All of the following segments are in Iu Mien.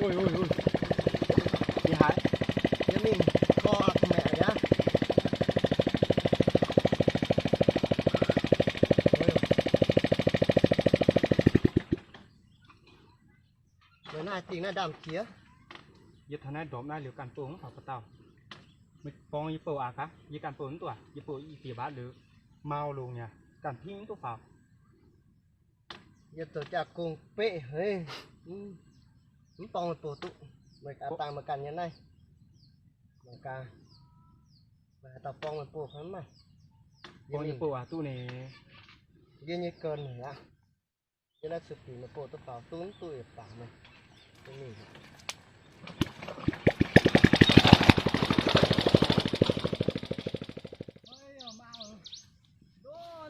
Ui, ui, ui. Ni haiz, yie mingh koi maeqc aqv. Yie naaiv dingh naaiv ndaamv-jiex. Yie taux naaiv ndorpc naaiv liuz ganh bouh mv faaux ba'dauh. Meih borngz yie bouh aqv gaax, yie ganh bouh mv duqv, yie bouh i diex mbaatv liuz mau longx nyei, ganh hingv mv duqv faaux. Yie zoux jaa-gong beqv haic, mv borngz meih bouh duqv. Meih ganh dangh meih ganh nyei naaiv. Meih ganh, meih haaix dauh borngz meih bouh fai mv maaih. Borngz yie bouh aqv duqv ni. Yie nyei gong aqv. Yie naaiv cui-bingx meih bouh duqv faaux, duqv mv duqv yietc baac meih.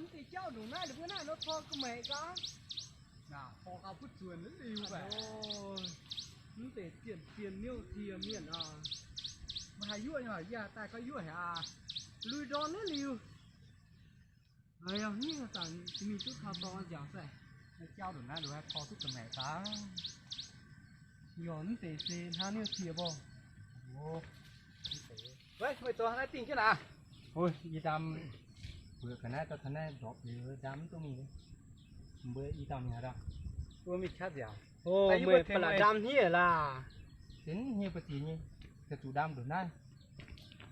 Mv deix jauv ndongc naaiv, mbuo naaiv nor tor ga'maeqc gaax. Naaiv tor gauh butv zuonx liuz baac. Mv deix zien-zien niouv cie mienh aac. Meih haih yuoqv nyei, yie daaih gauh yuoqv haic aac. Lui ndorn liuz. Hnyouv zanc mingh duqv taux dorngx nziaauc se, jauv ndongc naaiv nduqc haih tor duqv ga'maeqc daaih. Yaac mv deix se hnangv niouv cie mborh. Meih zoux hnangv naaiv dingh jienv naaic? Yie ndaam mbuoqc ga'naaiv dorh taux naaiv ndorpc liuz ndaam mv duqv mingh. Mbuo i dauh mingh haaix dauh? Mbuo mingh qaqv nziaauc. Meih ba'laqc ndaam hniev laac? Benx hniev ba'ziex nyei, ziouc zuqc ndaam nduqc naaiv.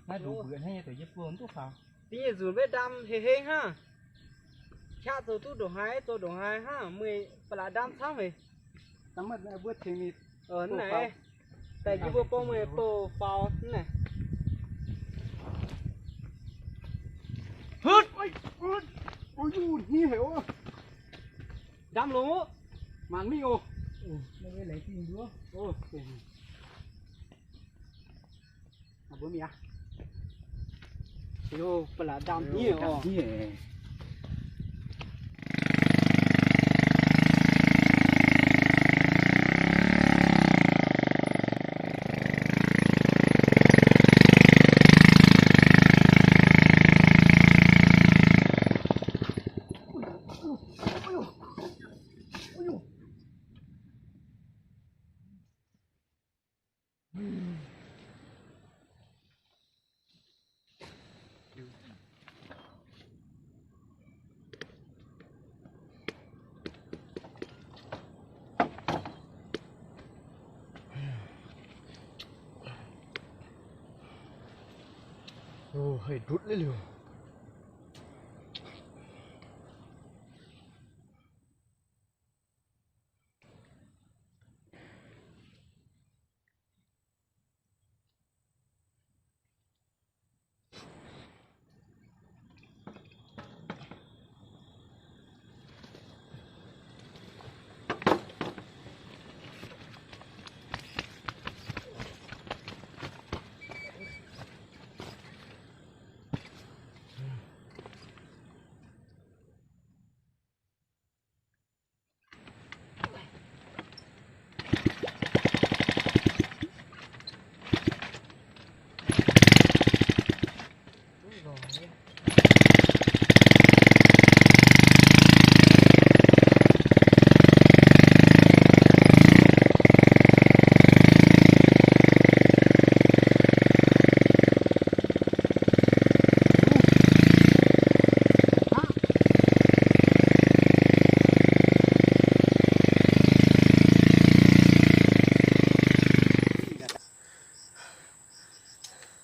Naaiv nduqc mbuoqc hnangv nyei, dongh yie buo mv duqv faaux. Dingh nyei nzunc maiv ndaam hei hei hnangv. Qaqv zoux duqv ndongc haaix, zoux ndongc haaix hnangv, meih ba'laqc ndaam camv haic. Mbuo tengx mingh, naaic, daaih yie mbuo bun meih bouh faaux naaic. Hutv, hniev haic oc. Ndaam longx oc. Maanc mingh oc. Mbuo mingh aqv. Ba'laqc ndaam hniev oc. Haih ndutv liuz.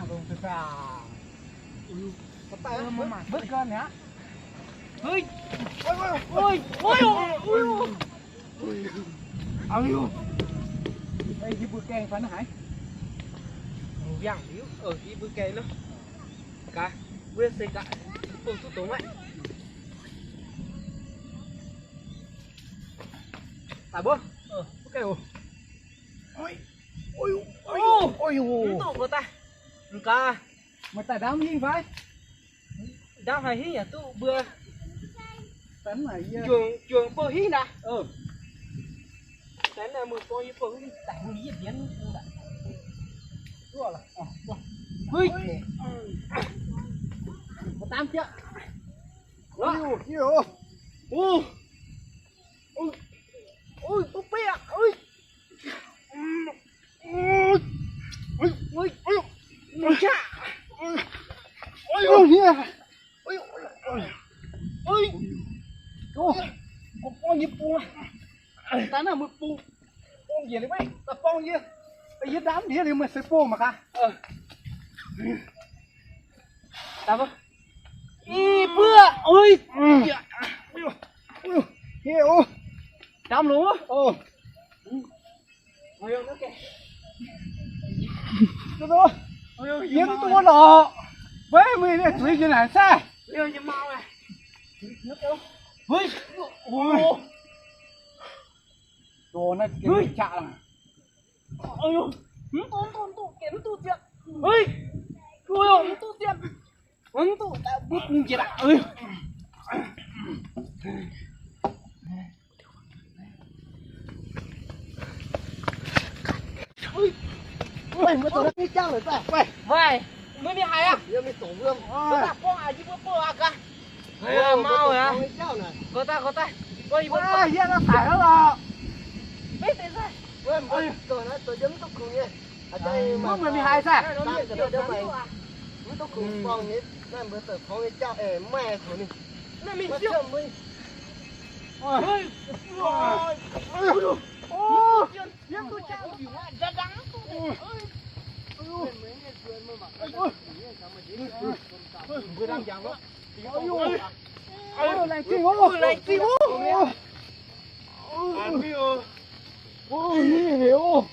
Mbiaangx longx deix aac. Mv ganh aqv. Ui, ui, ui, ui. Ih mbuo gaengh fai naaiv haaix? Mbiaangx liuz, ih mbuo gaengh nor. Gaax, mbuo se gaax, bung duqv dongz aqv. Daaih mbuo, mv gaengh oc. Mv duqv nqox daaih. Mv gaax. Meih daaih ndaamv hingh fai? Ndaamv haaix hingh yaac duqv mbuo. Juangc, juangc bouh hingh naaic. Ih muoz-borng yie bouh hingh daaih mbuo yie ndienv. Hui. Mbuo ndaamv jieqv. Ui, ui, ui, beiv aqv, ui. Ui, ui, ui, ui, ui, ui, ui, ui, ui, gorngv nyei bung aqv. Daaih naaiv meih bung, bung njiec liuz meih, daaih borng yie. Yie ndaamv ndiev liuz meih se bung mangc gaax. Ih buoqv, ui. Ndaamv longx. Yie mv duqv lorqc. Weiv meih zuiz njiec naaic saah? Mv duqv, mv duqv, mv duqv, mv duqv, mv duqv, mv duqv, mv duqv, mv duqv, mv duqv, mv duqv, mv duqv, mv duqv, mv duqv, mv duqv. Meih mbuo zoux nyei jauv lorqc. Meih, meih mingh haaix aqv? Gorngv daaih gorngv aqv, yie mbuo bouh aqv gaax. Mau aqv. Gorngv daaih, gorngv daaih. Gorngv yie mbuo bouh. Yie daaih daic lorqc. Mv duqv kungx nyei. Mv duqv kungx borngh nyei. Naaiv mbuo zoux kungx nyei jauv, eh, maiv kungx ninh. Naaiv mingh siou. Mv duqv kungx. Mv duqv kungx. Laengz zingh oc, laengz zingh oc. Ninh heuc.